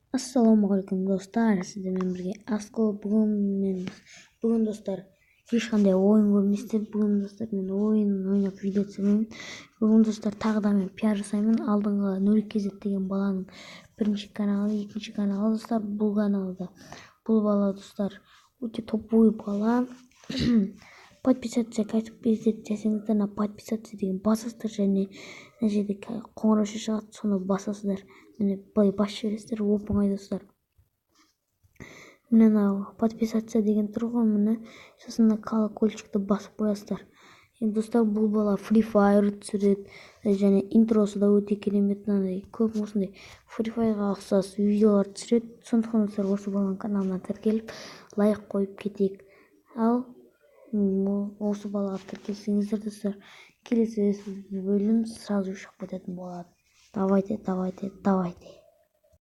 Ассалаумағалейкум, достар! Сіздермен бірге Аско. Бүгін мен, бүгін, достар, ешқандай ойын көрмейсіздер. Бүгін, достар, мен ойын ойнап видео түсірмеймін. Бүгін, достар, тағы да мен пиар жасаймын. Алдыңғы Нурик kz деген баланың бірінші каналы, екінші каналы, достар. Бұл каналда бұл бала, достар, өте топовый бала. Подписаться кәсіп kz десеңіздер, мына подписаться деген басасыздар және мына жерде қоңырауша шығады, соны басасыздар. Міне, былай басып жібересіздер, оп оңай, достар. Міне, мынау подписаться деген тұр ғой, міне. Сосын мына колокольчикті басып қоясыздар. Енді, достар, бұл бала Free Fire түсіреді және интросы да өте керемет. Мынандай көп осындай Free Fireға ұқсас видеолар түсіреді. Сондықтан, достар, осы баланың каналына тіркеліп, лайк қойып кетейік. Ал осы балаға тіркелсеңіздер, достар, келесі бөлім сразу шығып кететін болады. Давайте, давайте, давайте!